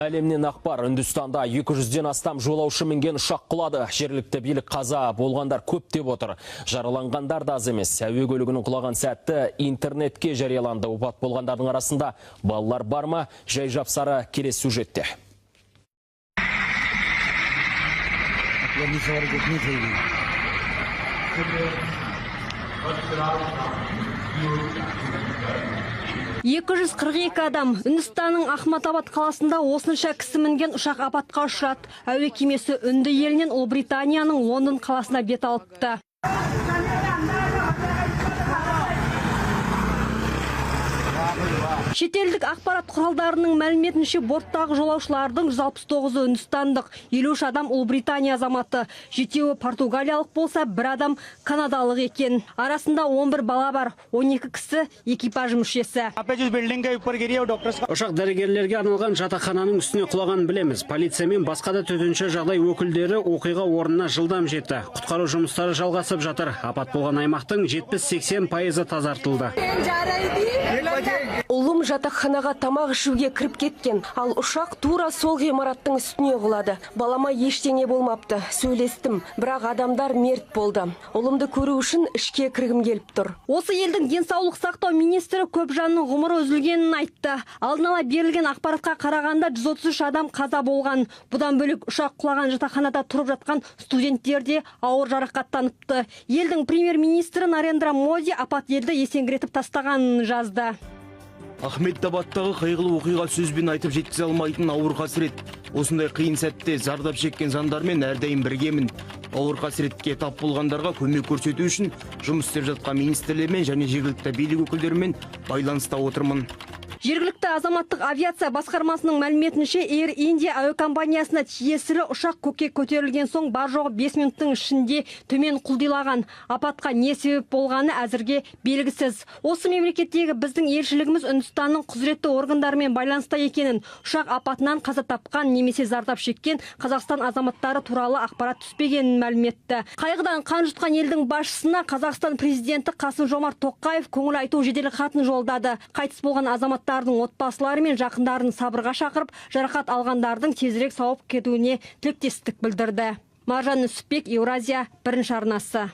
Әлемнен ақпар: Үндістанда 200-ден астам жолаушы мінген ұшақ құлады. Жергілікті билік қаза болғандар көп деп отыр. Жараланғандар да аз емес. Әуе көлігінің құлаған сәті интернетке жарияланды. Опат болғандардың арасында балалар бар ма? Жай жапсары келесі сюжетте. लंबी सवारी कितनी थी? 242 адам. Үндістанның Ахмадабад қаласында осынша кісі мінген ұшақ апатқа ұшырады. Әуе кемесі Үнді елінен Ұлыбританияның Лондон қаласына бет алыпты. Шетелдік ақпарат құралдарының мәліметінше, борттағы жолаушылардың 169-ы үндістандық, 53 адам Ұлыбритания азаматы, жетеуі португалиялық болса, бір адам канадалық екен. Арасында 11 бала бар, 12 кісі экипаж мүшесі. Ұшақ дәрігерлерге арналған жатақхананың үстіне құлағанын білеміз. Полиция мен басқа да төтенше жағдай өкілдері оқиға орнына жылдам жетті. Құтқару жұмыстары жалғасып жатыр. Апат болған аймақтың 70-80% тазартылды. Ұлым жатақханаға тамақ ішуге кіріп кеткен, ал ұшақ тура сол ғимараттың үстіне құлады. Балама ештеңе болмапты, сөйлестім, бірақ адамдар мерт болды. Ұлымды көру үшін ішке кіргім келіп тұр. Осы елдің денсаулық сақтау министрі көп жанның ғұмыры үзілгенін айтты. Алдын ала берілген ақпаратқа қарағанда, 133 адам қаза болған. Бұдан бөлек, ұшақ құлаған жатақханада тұрып жатқан студенттер де ауыр жарақаттаныпты. Елдің премьер-министрі Нарендра Моди апат елді есеңгіретіп тастағанын жазды. Ахмедабадтағы қайғылы оқиға сөзбен айтып жеткізе алмайтын ауыр қасірет. Осындай қиын сәтте зардап шеккен жандармен әрдайым біргемін. Ауыр қасіретке тап болғандарға көмек көрсету үшін жұмыс істеп жатқан министрлермен және жергілікті билік өкілдерімен байланыста отырмын. Жергілікті азаматтық авиация басқармасының мәліметінше, Air India әуе компаниясына тиесілі ұшақ көкке көтерілген соң бар жоғы 5 минуттың ішінде төмен құлдилаған. Апатқа не себеп болғаны әзірге белгісіз. Осы мемлекеттегі біздің елшілігіміз Үндістанның құзыретті органдарымен байланыста екенін, ұшақ апатынан қаза тапқан немесе зардап шеккен Қазақстан азаматтары туралы ақпарат түспегенін мәлім етті. Қайғыдан қан жұтқан елдің басшысына Қазақстан президенті Қасым Жомарт Тоқаев көңіл айту жеделхатын жолдады. Қайтыс болған азаматтардың отбасылары мен жақындарын сабырға шақырып, жарақат алғандардың тезірек сауығып кетуіне тілектестік білдірді. Маржан Нүсіпбек, Еуразия, бірінші арнасы.